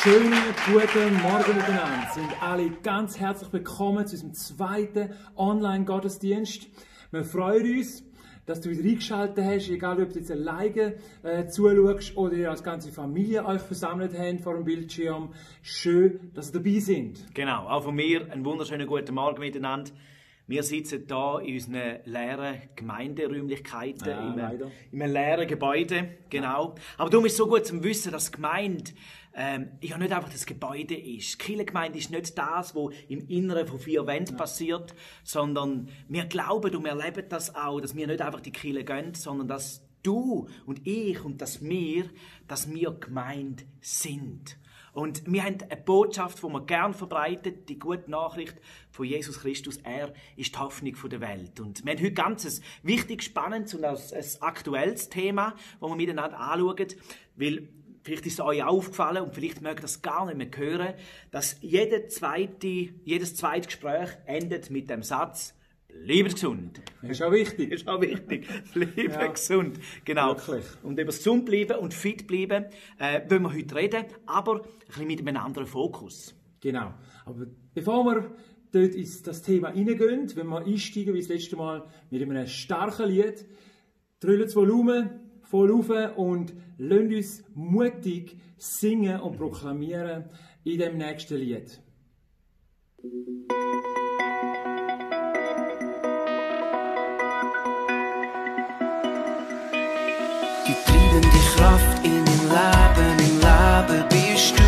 Schönen guten Morgen miteinander. Sind alle ganz herzlich willkommen zu unserem zweiten Online-Gottesdienst. Wir freuen uns, dass du wieder eingeschaltet hast, egal ob du jetzt alleine zuschaust oder ihr als ganze Familie euch versammelt habt vor dem Bildschirm. Schön, dass ihr dabei sind. Genau, auch von mir einen wunderschönen guten Morgen miteinander. Wir sitzen hier in unseren leeren Gemeinderäumlichkeiten, in einem leeren Gebäude. Genau. Aber darum ist es so gut zu wissen, dass die Gemeinde ja nicht einfach das Gebäude ist. Die Kirchengemeinde ist nicht das, was im Inneren von 4 Wänden passiert, sondern wir glauben und wir erleben das auch, dass wir nicht einfach die Kirche gehen, sondern dass du und ich und dass wir Gemeinde sind. Und wir haben eine Botschaft, die wir gerne verbreitet, die gute Nachricht von Jesus Christus. Er ist die Hoffnung der Welt. Und wir haben heute ganz ein wichtiges, spannendes und ein aktuelles Thema, das wir miteinander anschauen. Weil vielleicht ist es euch aufgefallen und vielleicht mögt ihr das gar nicht mehr hören, dass jedes zweite Gespräch endet mit dem Satz: Bleibt gesund. Das ist auch wichtig. Das ist auch wichtig. Bleiben gesund. Genau. Wirklich. Und über das gesund bleiben und fit bleiben wollen wir heute reden, aber ein bisschen mit einem anderen Fokus. Genau. Aber bevor wir dort in das Thema hineingehen, wenn wir einsteigen, wie das letzte Mal, mit einem starken Lied, drüllen das Volumen voll auf und lassen uns mutig singen und proklamieren in dem nächsten Lied. Die treibende Kraft in meinem Leben bist du.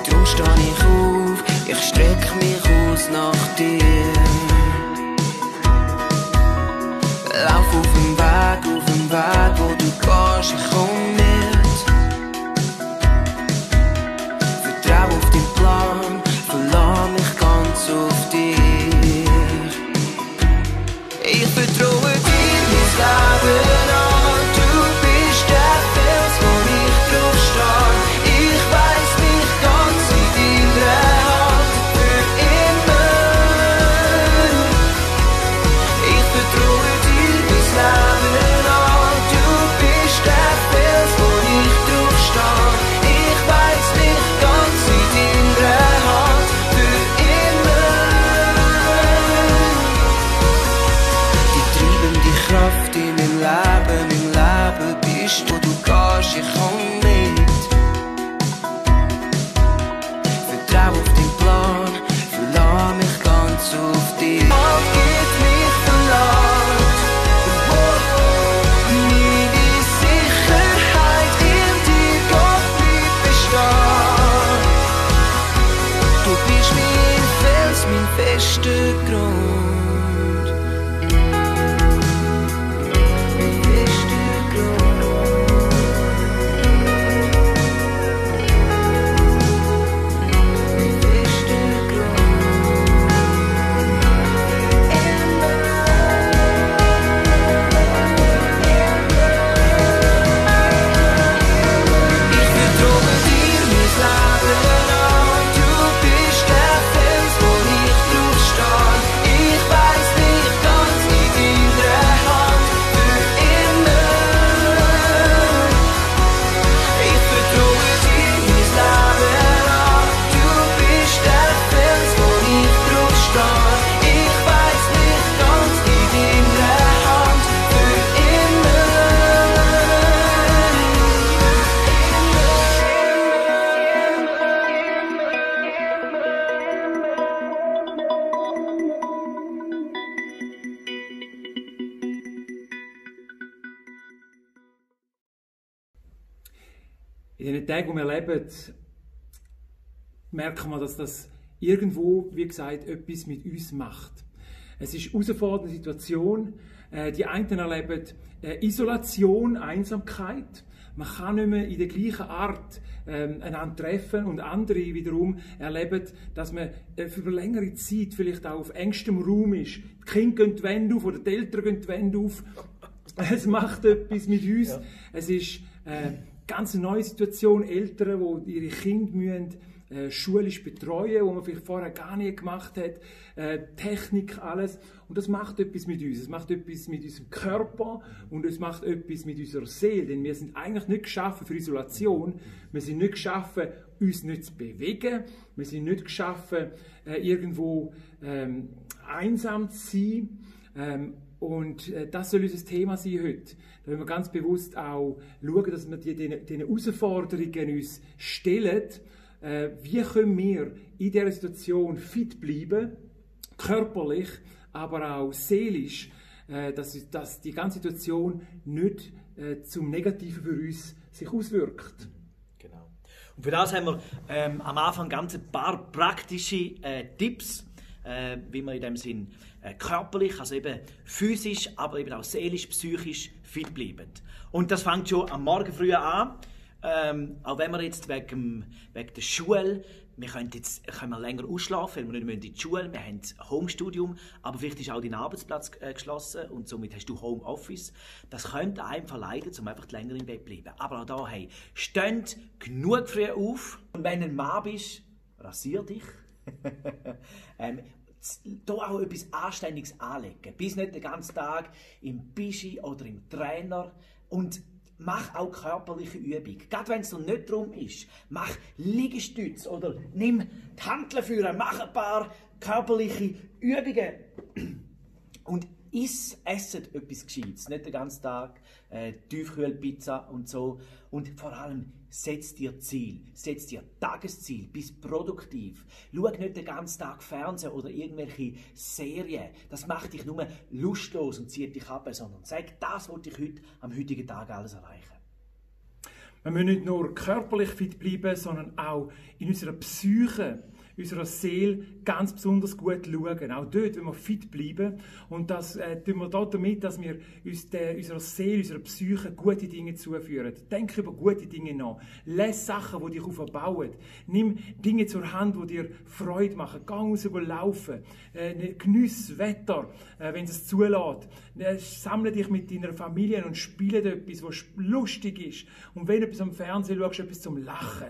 Darum stehe ich auf, ich strecke mich aus nach dir. Lauf auf dem Weg, wo du gehst, ich komm mit. Vertrau auf deinen Plan, verlass mich ganz auf dich. Ich vertraue dir mein Leben an, du bist der Fels, wo ich drauf stehe. Ich weiss mich ganz in deiner Hand für immer. Ich vertraue dir mein Leben an, du bist der Fels, wo ich drauf stehe. Ich weiss mich ganz in deiner Hand für immer. Die treibende Kraft in meinem Leben bist du, du gehst, ich komm mit. Vertrau auf deinen Plan, verlass mich ganz auf dich. Gott gibt mich verlangt, meine Sicherheit in dir, Gott bleibt bestehen. Du bist mein Fels, mein fester Grund. In den Tagen, die wir leben, merken wir, dass das irgendwo, wie gesagt, etwas mit uns macht. Es ist eine herausfordernde Situation. Die einen erleben Isolation, Einsamkeit. Man kann nicht mehr in der gleichen Art einander treffen und andere wiederum erleben, dass man für eine längere Zeit vielleicht auch auf engstem Raum ist. Die Kinder gehen die Wände auf oder die Eltern gehen die Wände auf. Es macht etwas mit uns. Ja. Es ist ganz neue Situation, Eltern, die ihre Kinder müssen, schulisch betreuen, was man vielleicht vorher gar nicht gemacht hat, Technik, alles. Und das macht etwas mit uns. Es macht etwas mit unserem Körper und es macht etwas mit unserer Seele. Denn wir sind eigentlich nicht geschaffen für Isolation. Wir sind nicht geschaffen, uns nicht zu bewegen. Wir sind nicht geschaffen, irgendwo einsam zu sein. Und das soll unser Thema sein heute. Da wollen wir ganz bewusst auch schauen, dass wir diesen Herausforderungen uns stellen. Wie können wir in dieser Situation fit bleiben, körperlich, aber auch seelisch, dass die ganze Situation nicht zum Negativen für uns sich auswirkt. Genau. Und für das haben wir am Anfang ganz ein paar praktische Tipps, wie man in dem Sinn körperlich, also eben physisch, aber eben auch seelisch, psychisch fit bleiben. Und das fängt schon am Morgen früh an. Auch wenn wir jetzt wegen der Schule, können wir länger ausschlafen, weil wir nicht in die Schule müssen. Wir haben das Homestudium, aber vielleicht ist auch dein Arbeitsplatz geschlossen und somit hast du Homeoffice. Das könnte einem verleiten, um einfach länger im Bett zu bleiben. Aber auch da, hey, steht genug früh auf. Und wenn du ein Mann bist, rasier dich. Da auch etwas Anständiges anlegen. Bis nicht den ganzen Tag im Bischi oder im Trainer. Und mach auch körperliche Übung. Gerade wenn es noch nicht darum ist. Mach Liegestütze oder nimm die Hanteln führen, mach ein paar körperliche Übungen. Und esset etwas Gescheites. Nicht den ganzen Tag Tiefkühlpizza und so. Und vor allem setz dir Ziel. Setz dir Tagesziel. Bist produktiv. Schau nicht den ganzen Tag Fernsehen oder irgendwelche Serien. Das macht dich nur lustlos und zieht dich ab, sondern sag, das was ich heute am heutigen Tag alles erreichen. Wir müssen nicht nur körperlich fit bleiben, sondern auch in unserer Psyche, unserer Seele ganz besonders gut schauen. Auch dort wollen wir fit bleiben. Und das tun wir damit, dass wir uns unserer Seele, unserer Psyche gute Dinge zuführen. Denk über gute Dinge nach. Lass Sachen, die dich aufbauen. Nimm Dinge zur Hand, die dir Freude machen. Geh raus, laufen. Geniess Wetter, wenn es zulässt. Sammle dich mit deiner Familie und spiele etwas, was lustig ist. Und wenn du etwas am Fernsehen schaust, etwas zum Lachen.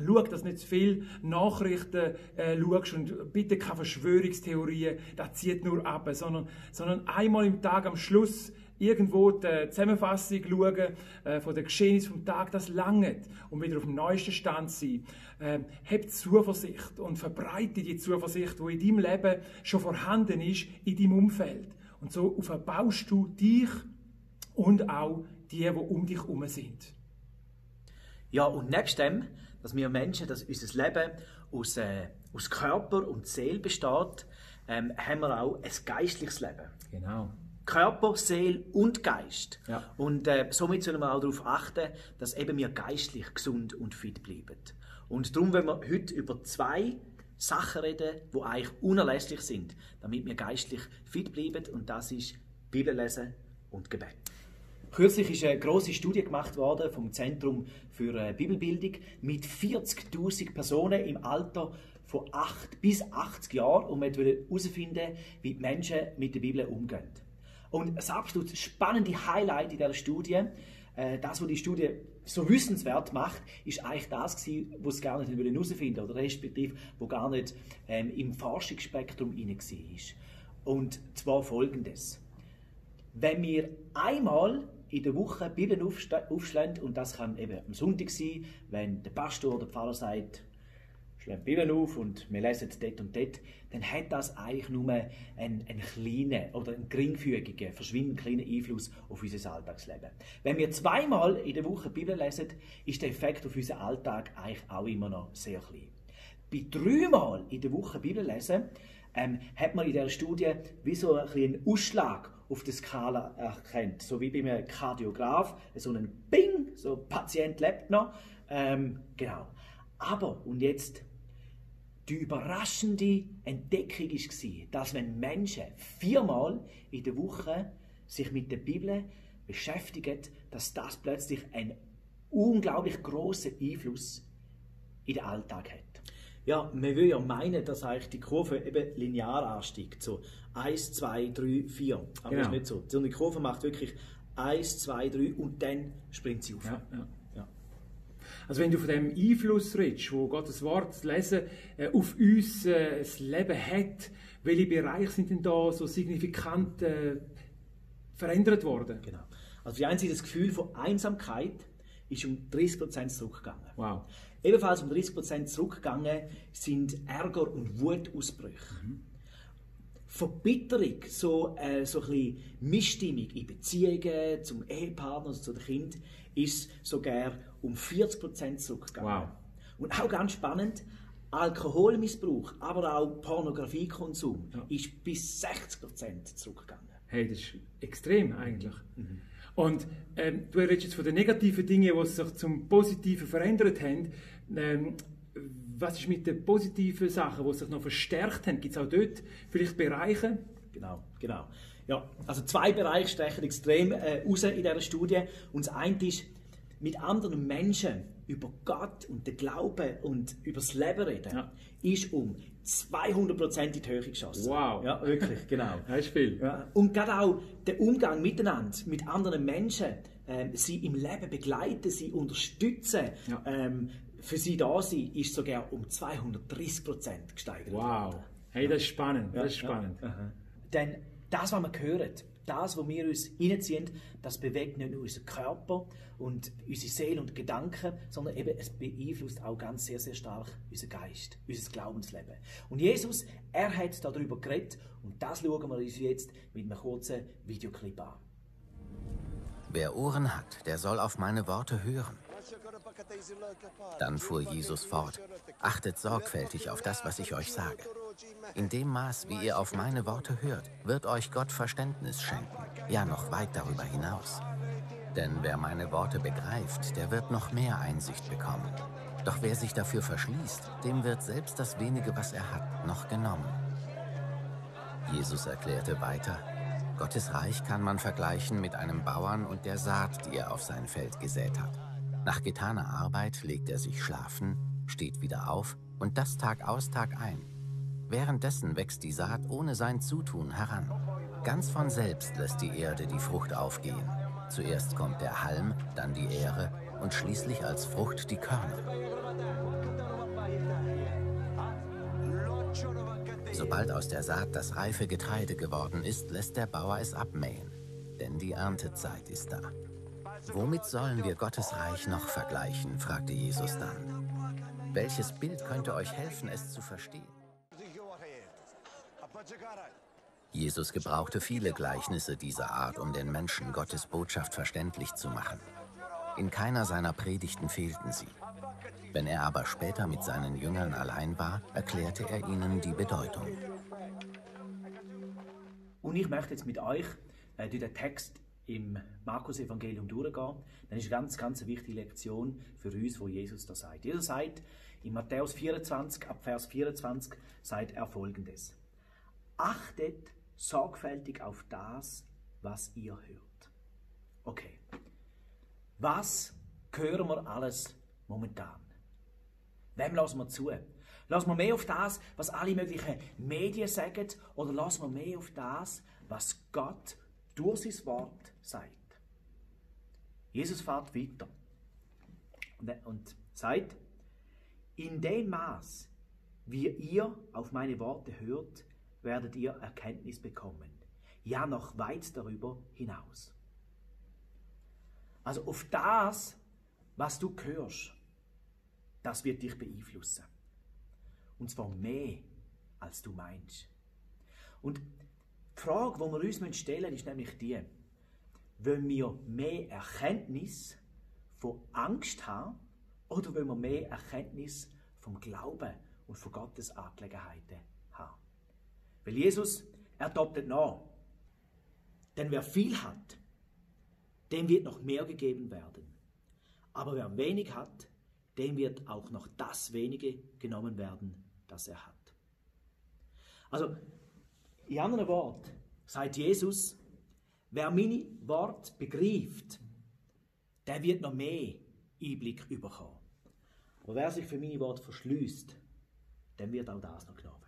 Schau, dass nicht zu viel Nachrichten schaust und bitte keine Verschwörungstheorien, das zieht nur ab, sondern einmal im Tag am Schluss irgendwo die Zusammenfassung schauen von den Geschehnissen vom Tag, das langt, um wieder auf dem neuesten Stand zu sein. Hab Zuversicht und verbreite die Zuversicht, die in deinem Leben schon vorhanden ist, in deinem Umfeld. Und so aufbaust du dich und auch die um dich herum sind. Ja, und nebst dem, dass wir Menschen, dass unser Leben aus Körper und Seele besteht, haben wir auch ein geistliches Leben. Genau. Körper, Seele und Geist. Ja. Und somit sollen wir auch darauf achten, dass eben wir geistlich gesund und fit bleiben. Und darum wollen wir heute über 2 Sachen reden, die eigentlich unerlässlich sind, damit wir geistlich fit bleiben. Und das ist Bibellesen und Gebet. Kürzlich ist eine grosse Studie gemacht worden vom Zentrum für Bibelbildung mit 40'000 Personen im Alter von 8 bis 80 Jahren und man wollte herausfinden, wie die Menschen mit der Bibel umgehen. Und das absolut spannende Highlight in dieser Studie, das, was die Studie so wissenswert macht, ist eigentlich das gewesen, was sie gar nicht herausfinden oder respektive, wo gar nicht im Forschungsspektrum hinein war. Und zwar Folgendes. Wenn wir einmal in der Woche die Bibel aufschlagen, und das kann eben am Sonntag sein, wenn der Pastor oder der Pfarrer sagt, schlägt die Bibel auf und wir lesen dort und dort, dann hat das eigentlich nur einen kleinen oder einen geringfügigen, verschwindend kleinen Einfluss auf unser Alltagsleben. Wenn wir 2-mal in der Woche die Bibel lesen, ist der Effekt auf unseren Alltag eigentlich auch immer noch sehr klein. Bei 3-mal in der Woche die Bibel lesen, hat man in dieser Studie wie so einen Ausschlag auf der Skala erkennt. So wie bei einem Kardiograf, so einen Bing, so ein Patient lebt noch. Genau. Aber, und jetzt, die überraschende Entdeckung war, dass wenn Menschen 4-mal in der Woche sich mit der Bibel beschäftigen, dass das plötzlich einen unglaublich grossen Einfluss in den Alltag hat. Ja, man will ja meinen, dass eigentlich die Kurve eben linear ansteigt. So 1, 2, 3, 4. Aber genau. Das ist nicht so. Die Kurve macht wirklich 1, 2, 3 und dann springt sie auf. Ja. Also wenn du von dem Einfluss redest, wo Gottes Wort, das Lesen auf uns das Leben hat, welche Bereiche sind denn da so signifikant verändert worden? Genau. Also die einzige, das Gefühl von Einsamkeit ist um 30% zurückgegangen. Wow. Ebenfalls um 30% zurückgegangen sind Ärger- und Wutausbrüche. Verbitterung, so ein bisschen Missstimmung in Beziehungen zum Ehepartner, also zu den Kindern, ist sogar um 40% zurückgegangen. Wow. Und auch ganz spannend, Alkoholmissbrauch, aber auch Pornografiekonsum ist bis 60% zurückgegangen. Hey, das ist extrem eigentlich. Und du redest jetzt von den negativen Dingen, die sich zum Positiven verändert haben. Was ist mit den positiven Sachen, die sich noch verstärkt haben? Gibt es auch dort vielleicht Bereiche? Genau. Ja, also 2 Bereiche stechen extrem raus in dieser Studie. Und das eine ist, mit anderen Menschen über Gott und den Glauben und über das Leben reden, ist um 200% in die Höhe geschossen. Wow. Ja, wirklich, genau. Das ist viel. Ja. Und gerade auch der Umgang miteinander, mit anderen Menschen, sie im Leben begleiten, sie unterstützen, für sie da sein, ist sogar um 230% gesteigert. Wow. Hey, das ist spannend. Das ist spannend. Denn das, was wir hören, das, was wir uns reinziehen, das bewegt nicht nur unseren Körper und unsere Seele und Gedanken, sondern eben es beeinflusst auch ganz sehr, sehr stark unseren Geist, unser Glaubensleben. Und Jesus, er hat darüber geredet und das schauen wir uns jetzt mit einem kurzen Videoclip an. Wer Ohren hat, der soll auf meine Worte hören. Dann fuhr Jesus fort: Achtet sorgfältig auf das, was ich euch sage. In dem Maß, wie ihr auf meine Worte hört, wird euch Gott Verständnis schenken, ja noch weit darüber hinaus. Denn wer meine Worte begreift, der wird noch mehr Einsicht bekommen. Doch wer sich dafür verschließt, dem wird selbst das wenige, was er hat, noch genommen. Jesus erklärte weiter: Gottes Reich kann man vergleichen mit einem Bauern und der Saat, die er auf sein Feld gesät hat. Nach getaner Arbeit legt er sich schlafen, steht wieder auf und das Tag aus, Tag ein. Währenddessen wächst die Saat ohne sein Zutun heran. Ganz von selbst lässt die Erde die Frucht aufgehen. Zuerst kommt der Halm, dann die Ähre und schließlich als Frucht die Körner. Sobald aus der Saat das reife Getreide geworden ist, lässt der Bauer es abmähen, denn die Erntezeit ist da. Womit sollen wir Gottes Reich noch vergleichen, fragte Jesus dann. Welches Bild könnte euch helfen, es zu verstehen? Jesus gebrauchte viele Gleichnisse dieser Art, um den Menschen Gottes Botschaft verständlich zu machen. In keiner seiner Predigten fehlten sie. Wenn er aber später mit seinen Jüngern allein war, erklärte er ihnen die Bedeutung. Und ich möchte jetzt mit euch durch den Text im Markus-Evangelium durchgehen. Dann ist eine ganz wichtige Lektion für uns, wo Jesus da sagt. Jesus sagt in Matthäus 24, ab Vers 24, sagt er Folgendes: Achtet sorgfältig auf das, was ihr hört. Okay. Was hören wir alles momentan? Wem lassen wir zu? Lassen wir mehr auf das, was alle möglichen Medien sagen, oder lassen wir mehr auf das, was Gott durch sein Wort sagt? Jesus fährt weiter und sagt: In dem Maß, wie ihr auf meine Worte hört, werdet ihr Erkenntnis bekommen. Ja, noch weit darüber hinaus. Also auf das, was du hörst, das wird dich beeinflussen. Und zwar mehr, als du meinst. Und die Frage, die wir uns stellen müssen, ist nämlich die: Wollen wir mehr Erkenntnis von Angst haben oder wollen wir mehr Erkenntnis vom Glauben und von Gottes Angelegenheiten haben? Weil Jesus, er doppelt nach. Denn wer viel hat, dem wird noch mehr gegeben werden. Aber wer wenig hat, dem wird auch noch das Wenige genommen werden, das er hat. Also, in anderen Worten sagt Jesus: Wer meine Worte begreift, der wird noch mehr Einblick bekommen. Aber wer sich für meine Worte verschließt, dem wird auch das noch genommen werden.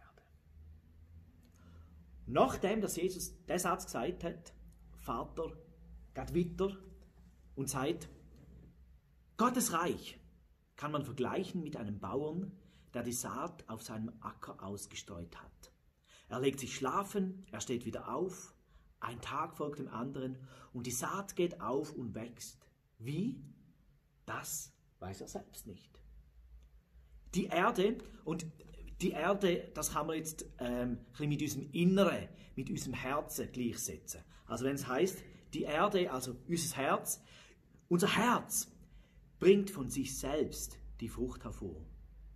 Nachdem, dass Jesus diesen Satz gesagt hat, geht weiter und sagt: Gottes Reich, kann man vergleichen mit einem Bauern, der die Saat auf seinem Acker ausgestreut hat. Er legt sich schlafen, er steht wieder auf, ein Tag folgt dem anderen und die Saat geht auf und wächst. Wie? Das weiß er selbst nicht. Die Erde, und die Erde, das kann man jetzt ein bisschen mit unserem Inneren, mit unserem Herzen gleichsetzen. Also wenn es heißt, die Erde, also unser Herz bringt von sich selbst die Frucht hervor.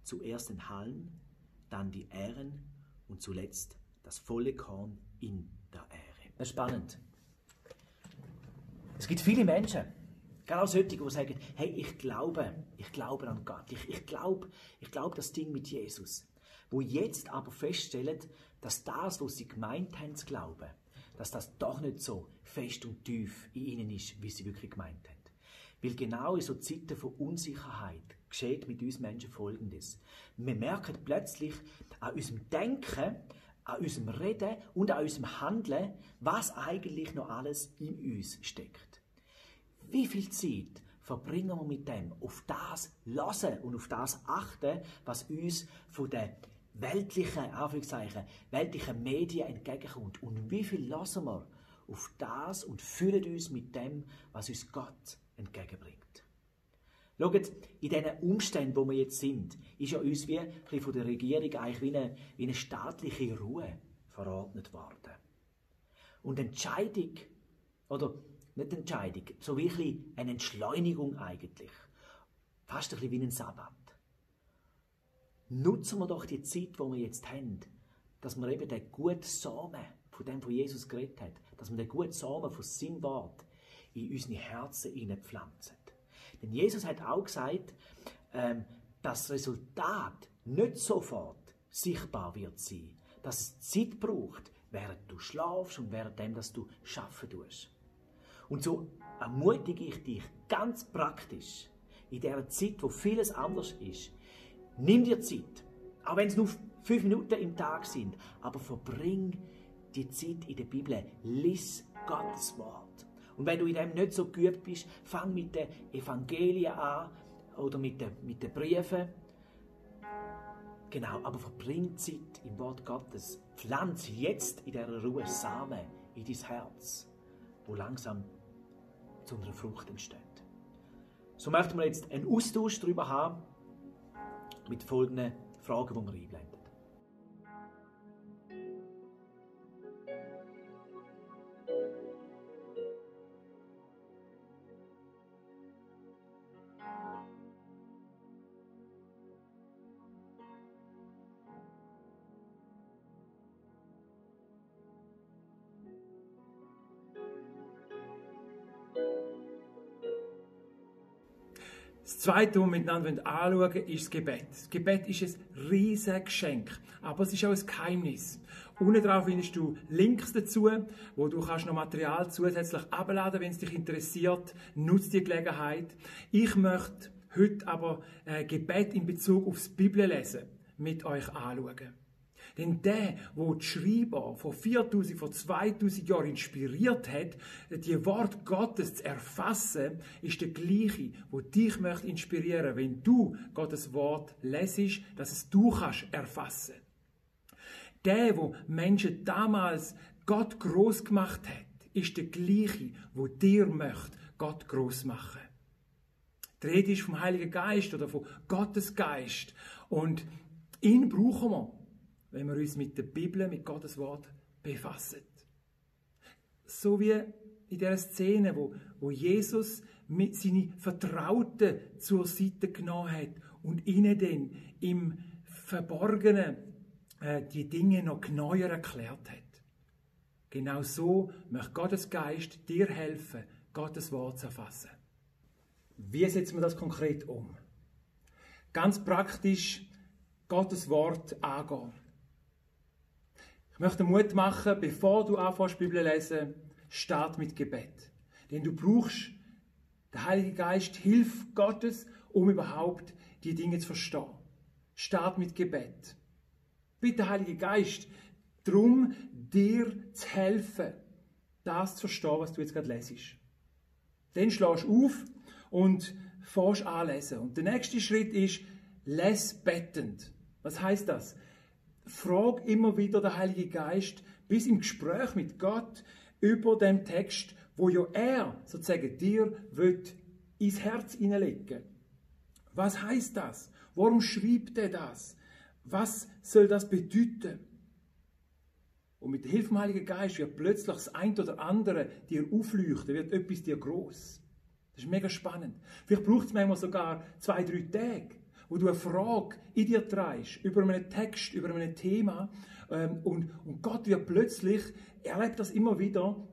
Zuerst den Halm, dann die Ähren und zuletzt das volle Korn in der Ähre. Das ist spannend. Es gibt viele Menschen, gerade auch solche, die sagen, hey, ich glaube an Gott, ich glaube das Ding mit Jesus. Wo jetzt aber feststellen, dass das, was sie gemeint haben zu glauben, dass das doch nicht so fest und tief in ihnen ist, wie sie wirklich gemeint haben. Weil genau in so Zeiten von Unsicherheit geschieht mit uns Menschen Folgendes. Wir merken plötzlich an unserem Denken, an unserem Reden und an unserem Handeln, was eigentlich noch alles in uns steckt. Wie viel Zeit verbringen wir mit dem, auf das hören und auf das achten, was uns von den weltlichen Medien entgegenkommt? Und wie viel hören wir auf das und füllen uns mit dem, was uns Gott entgegenbringt? Schaut, in diesen Umständen, wo wir jetzt sind, ist ja uns wie von der Regierung eigentlich wie eine staatliche Ruhe verordnet worden. Und Entscheidung, oder nicht Entscheidung, so wirklich eine Entschleunigung eigentlich. Fast ein bisschen wie ein Sabbat. Nutzen wir doch die Zeit, die wir jetzt haben, dass wir eben den guten Samen, von dem von Jesus geredet hat, dass wir den guten Samen von seinem Wort in unsere Herzen hineinpflanzen. Denn Jesus hat auch gesagt, dass das Resultat nicht sofort sichtbar wird sein, dass es Zeit braucht, während du schlafst und währenddem, dass du arbeiten tust. Und so ermutige ich dich ganz praktisch, in dieser Zeit, wo vieles anders ist, nimm dir Zeit, auch wenn es nur 5 Minuten im Tag sind, aber verbring die Zeit in der Bibel, lies Gottes Wort. Und wenn du in dem nicht so geübt bist, fang mit den Evangelien an oder mit den Briefen. Genau, aber verbring Zeit im Wort Gottes. Pflanz jetzt in dieser Ruhe Samen in dein Herz, wo langsam zu einer Frucht entsteht. So möchten wir jetzt einen Austausch darüber haben, mit folgenden Fragen, die wir einblenden. Das Zweite, was wir miteinander anschauen wollen, ist das Gebet. Das Gebet ist ein riesiges Geschenk, aber es ist auch ein Geheimnis. Unten drauf findest du Links dazu, wo du noch Material zusätzlich abladen, wenn es dich interessiert. Nutze die Gelegenheit. Ich möchte heute aber Gebet in Bezug aufs Bibellesen mit euch anschauen. Denn der die Schreiber vor 4000, vor 2000 Jahren inspiriert hat, die Wort Gottes zu erfassen, ist der gleiche, der dich möchte inspirieren, wenn du Gottes Wort lesest, dass es du kannst erfassen. Der Menschen damals Gott groß gemacht hat, ist der gleiche, der dir möchte Gott groß machen. Die Rede ist vom Heiligen Geist oder vom Gottes Geist. Und ihn brauchen wir, wenn wir uns mit der Bibel, mit Gottes Wort befassen. So wie in der Szene, wo Jesus mit seinen Vertrauten zur Seite genommen hat und ihnen dann im Verborgenen die Dinge noch genauer erklärt hat. Genau so möchte Gottes Geist dir helfen, Gottes Wort zu erfassen. Wie setzen wir das konkret um? Ganz praktisch Gottes Wort angehen. Ich möchte Mut machen, bevor du anfängst, Bibel zu lesen, start mit Gebet. Denn du brauchst den Heiligen Geist, Hilfe Gottes, um überhaupt die Dinge zu verstehen. Start mit Gebet. Bitte, Heiliger Geist, darum, dir zu helfen, das zu verstehen, was du jetzt gerade lesest. Dann schlägst du auf und fährst anlesen. Und der nächste Schritt ist, les bettend. Was heißt das? Frag immer wieder den Heiligen Geist, bis im Gespräch mit Gott über den Text, wo ja er sozusagen dir ins Herz hineinlegen. Was heißt das? Warum schreibt er das? Was soll das bedeuten? Und mit der Hilfe vom Heiligen Geist wird plötzlich das eine oder andere dir aufleuchten, wird etwas dir gross. Das ist mega spannend. Vielleicht braucht es manchmal sogar 2-3 Tage, wo du eine Frage in dir trägst, über einen Text, über ein Thema, und Gott wird plötzlich, er erlebt das immer wieder,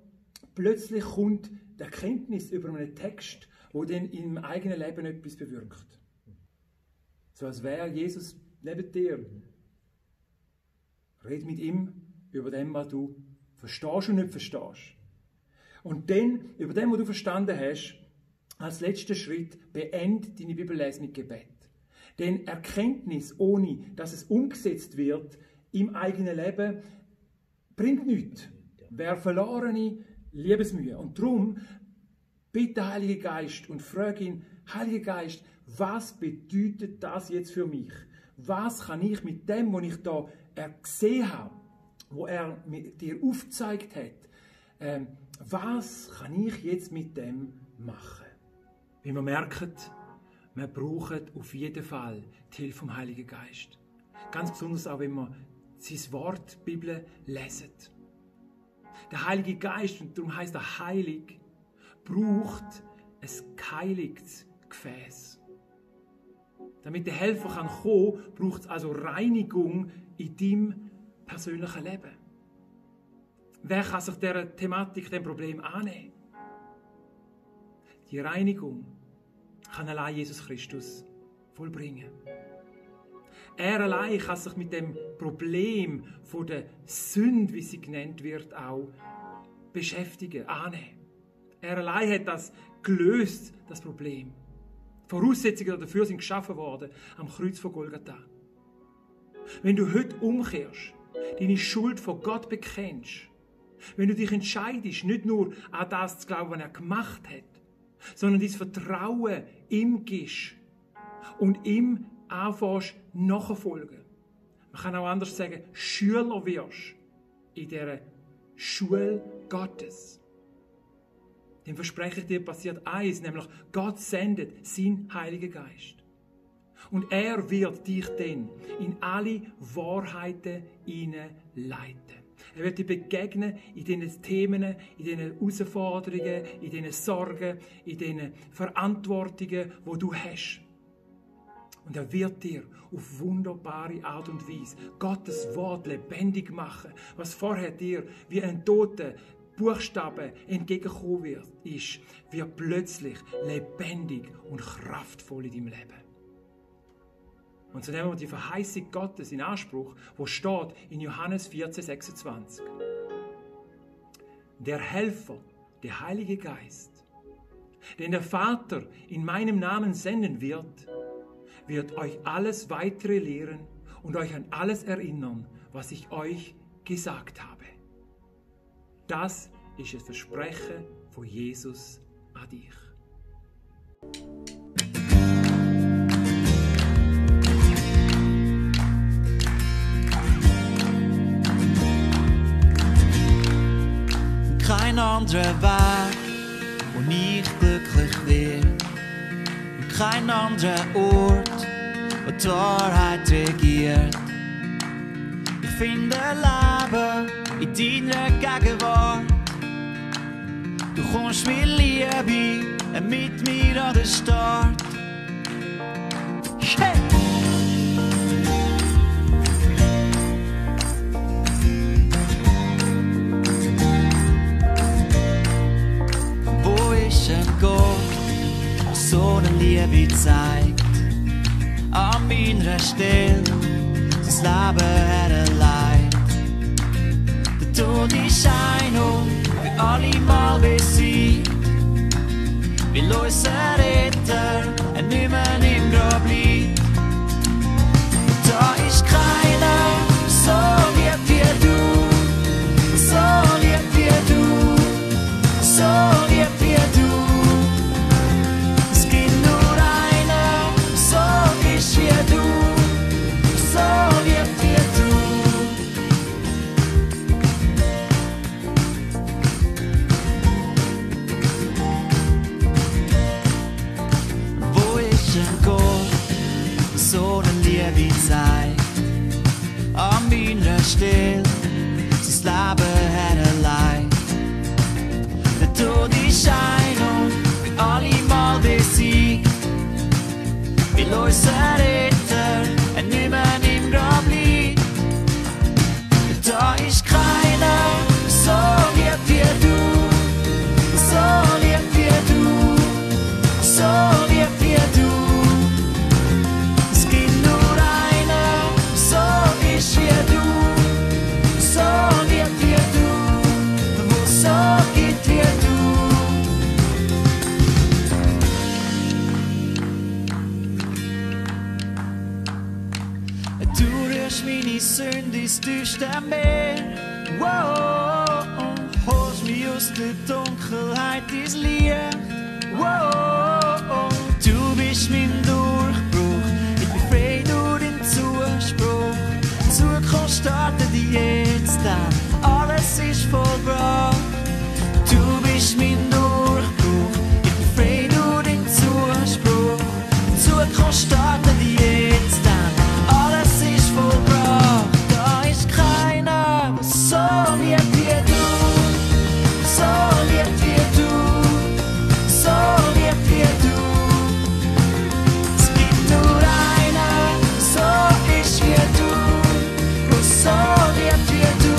plötzlich kommt die Erkenntnis über einen Text, wo dann im eigenen Leben etwas bewirkt. So als wäre Jesus neben dir. Red mit ihm über dem, was du verstehst und nicht verstehst. Und dann, über dem, was du verstanden hast, als letzter Schritt, beende deine Bibellese mit Gebet. Denn Erkenntnis, ohne dass es umgesetzt wird im eigenen Leben, bringt nichts. Wäre verlorene Liebesmühe. Und darum bitte Heiliger Geist und frage ihn, Heiliger Geist, was bedeutet das jetzt für mich? Was kann ich mit dem, was ich da gesehen habe, wo er dir aufgezeigt hat, was kann ich jetzt mit dem machen? Wie wir merken, wir brauchen auf jeden Fall die Hilfe vom Heiligen Geist. Ganz besonders auch, wenn wir sein Wort, die Bibel, lesen. Der Heilige Geist, und darum heisst er heilig, braucht ein geheiligtes Gefäß. Damit der Helfer kommen kann, braucht es also Reinigung in deinem persönlichen Leben. Wer kann sich dieser Thematik, diesem Problem annehmen? Die Reinigung kann allein Jesus Christus vollbringen. Er allein kann sich mit dem Problem von der Sünde, wie sie genannt wird, auch beschäftigen, annehmen. Er allein hat das gelöst, das Problem. Die Voraussetzungen dafür sind geschaffen worden am Kreuz von Golgatha. Wenn du heute umkehrst, deine Schuld vor Gott bekennst, wenn du dich entscheidest, nicht nur an das zu glauben, was er gemacht hat, sondern dein Vertrauen ihm gibst und ihm anfängst nachfolgen. Man kann auch anders sagen, Schüler wirst in dieser Schule Gottes. Dann verspreche ich dir, passiert eins, nämlich Gott sendet seinen Heiligen Geist. Und er wird dich dann in alle Wahrheiten hineinleiten. Er wird dir begegnen in diesen Themen, in diesen Herausforderungen, in diesen Sorgen, in diesen Verantwortungen, die du hast. Und er wird dir auf wunderbare Art und Weise Gottes Wort lebendig machen, was vorher dir wie ein toter Buchstabe entgegenkommen wird plötzlich lebendig und kraftvoll in deinem Leben. Und so nehmen wir die Verheißung Gottes in Anspruch, wo steht in Johannes 14,26. Der Helfer, der Heilige Geist, den der Vater in meinem Namen senden wird euch alles weitere lehren und euch an alles erinnern, was ich euch gesagt habe. Das ist das Versprechen von Jesus an dich. Kein anderer Weg, wo ich glücklich werde. Kein anderer Ort, wo die Wahrheit regiert. Ich finde Leben in deiner Gegenwart. Du kommst mit Liebe mit mir an den Start. Hey! Wo ist ein Gott, der so eine Liebe zeigt? An meiner Stelle sein Leben herleitet. Der Tod ist ein und für alle Mal besiegt, weil unser Retter nicht mehr im Grab liegt. Da ist keiner so lieb wie du, so lieb wie du, so lieb wie du. Es gibt nur ins tiefste Meer. Wow, holst mich aus der Dunkelheit ins Licht. Wow, du bist mein Durchbruch, ich bin frei durch den Zuspruch. Zukunft startet jetzt an, alles ist vollbracht. Du bist mein Durchbruch, ich bin frei durch den Zuspruch. Zukunft startet jetzt an, alles ist vollbracht. Da ist keiner, der so liebt wie du, so liebt wie du, so liebt wie du. Es gibt nur einen, so ist wie du, der so liebt wie du.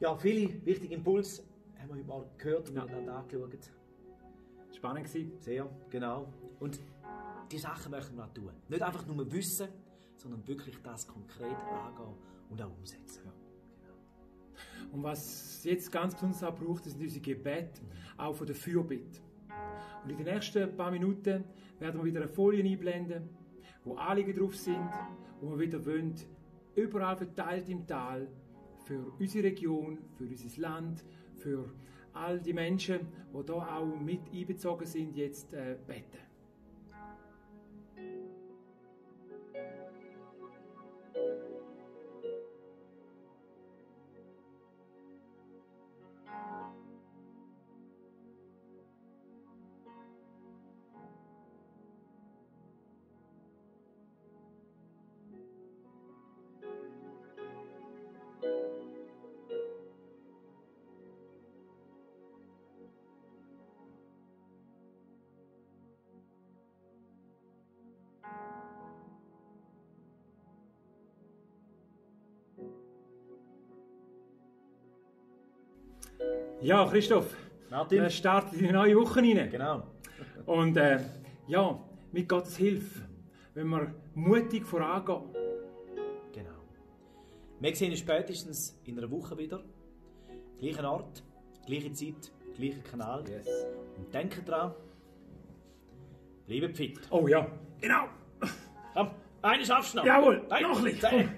Ja, viele wichtige Impulse haben wir heute mal gehört und miteinander angeschaut. Spannend gewesen. Sehr, genau. Und die Sachen möchten wir auch tun. Nicht einfach nur wissen, sondern wirklich das konkret angehen und auch umsetzen. Ja. Und was jetzt ganz besonders auch braucht, sind unsere Gebete, auch von der Fürbitte. Und in den nächsten paar Minuten werden wir wieder eine Folie einblenden, wo Anliegen drauf sind, wo wir wieder wollen, überall verteilt im Tal, für unsere Region, für unser Land, für all die Menschen, die hier auch mit einbezogen sind, jetzt beten. Ja, Christoph, Martin. wir starten in die neue Woche rein. Genau. Und ja, mit Gottes Hilfe, wenn wir mutig vorangehen. Genau. Wir sehen uns spätestens in einer Woche wieder. Gleicher Ort, gleiche Zeit, gleicher Kanal. Yes. Und denkt dran, bleibt fit. Oh ja, genau. Komm, eine schaffst du noch. Jawohl, Nein, noch nicht. 10.